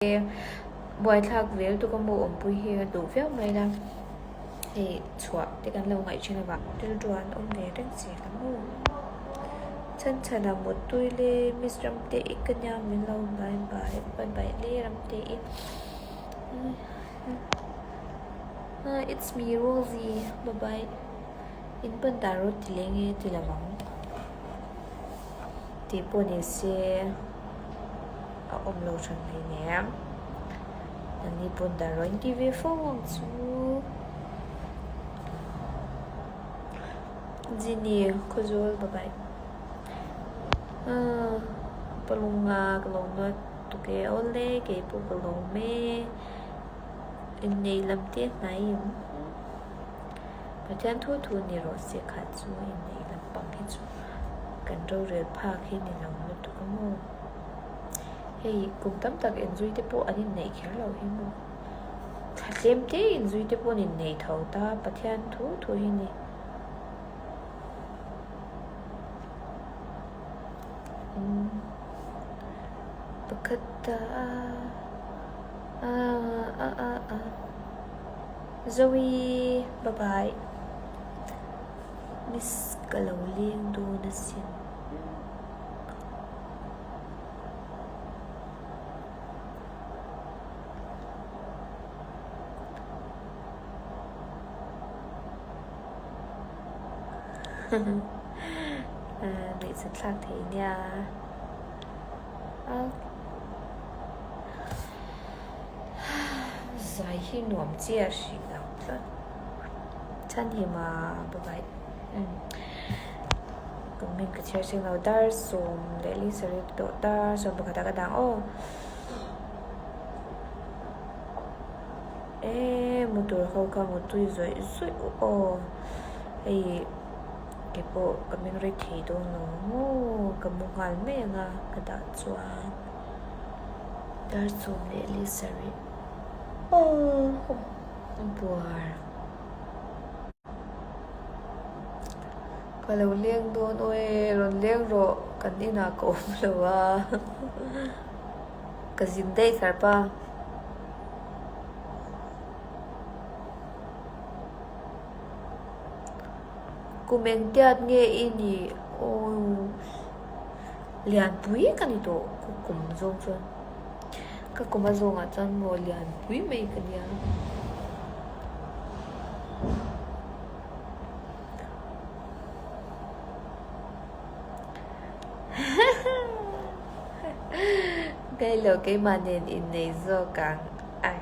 Buaithlak ve lutuk a maw awmpui hi a duh viau mai la, hei chhuah te kan lo ngaih thin avang. Rilru an awm ve reng zel a maw. Chhan chhan a mutui le Miss Ramte i ka nia min lo bye bye bye bye le Ramte i It's me Rosie bye bye in pawn dar rawt ti leng e ti lo ang tih pawh ni se. a awm lo hran hleinem nangni pawn dar rawn ti ve fo ang chu Jini Khawzawl bye bye ahh palunga ka lo nuai tuk e awle kei pawh ka lawm e inneih lam te hnai em Pathian thu thu ni rawh se kha chu inneih lam pang hi chu kan rorel phak hi ni lo lutuk a maw. Hei kum tam tak inzui te pawh an inneih kher loh hi maw? Thla tlem te inzui te pawh an inneih tho ta, Pathian thu thu hi ni. Pakhat ta a a a a a Zoe bye bye Miss ka lo leng dawn asin. Nuihza thlak thei nia zai hi nuam chiah hrih lo tlat chhanhim a bye bye. Comment ka chhiar seng lo dar 17 tawh dar 11 ah ka dang aw e motor ho kha mutui zawih zawih u aw hei kei pawh ka meng rei thei dawn lo maw ka mu nghal mai ang a ka dah chuan dar 17 aw buar. Ka lo leng dawn aw e, rawn leng rawh, kan inah ka awm lo a, ka zin daih tharpa. Kum engtiat nge i nih aw lianpui ka ni tawh ka kum zawng chuan ka kum a zawngah chuan maw lianpui mai ka nia. Ngailo keimah nen innei zawk ang ai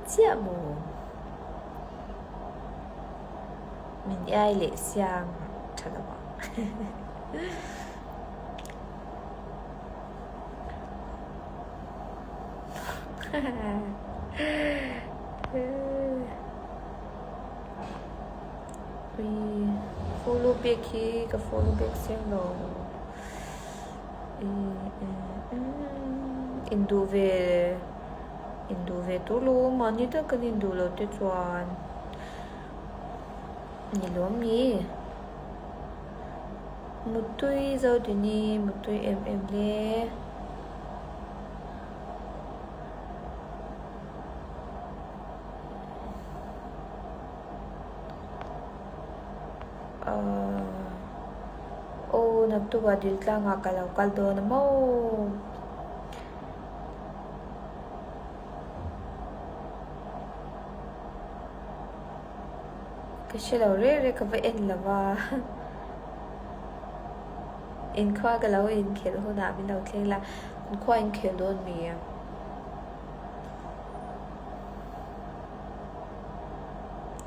chiah maw? Min iai leh siang tha lo ang. Ui follow back hi ka follow back chiang lo induh ve induh ve tur lo mahni tak kan induh loh te chuan ni lawm ni mutui zodini mutui em em le. Aw naktuk ah dil tlang ah ka lo kal dawn a maw. Ka hre lo reng reng ka va en lo va inkhua ka lo inkhelh hunah min lo thleng la inkhua inkhelh dawn mi a.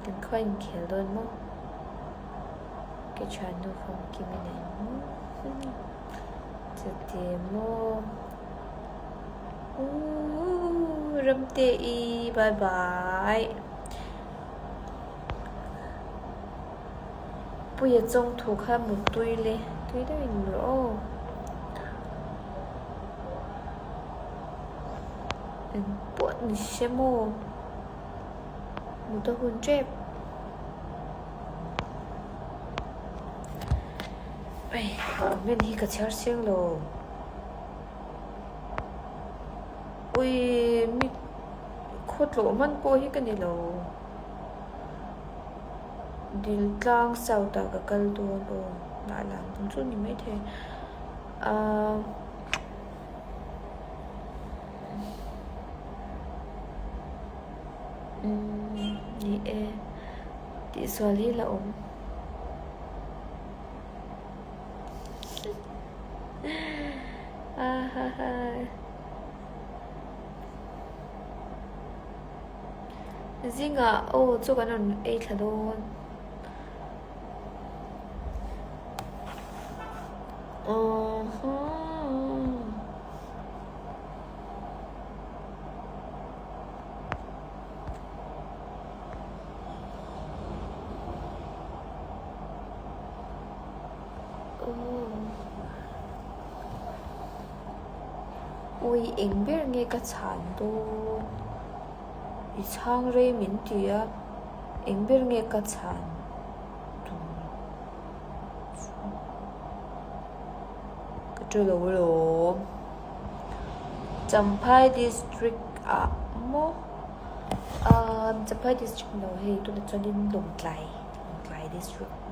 Kan khaw inkhel dawn maw? Ka thiannu famkim in a in chuti maw? Ooh Ramte i bye bye. Puia chawng thu kha mutui le tui deuh in rawh aw. Eng pawh ni se maw mut a hun tep ai comment hi ka chhiar chiang lo. Ui mi khaw tlawh hman pawh hi ka ni lo. Diltlang south ah ka kal dawn aw hnah lam ang chu ni maithei ahh. Umm ni e tihsual hi la awm. Zingah aw chu kan rawn ei thla dawn. Ui eng ber nge ka chhan dawn? I chhang rei min ti a, eng ber nge ka chhan tur chu ka hre lo alawm. Champhai district ah maw ahh Champhai district no hei tunah chuanin Lawngtlai Lawngtlai district.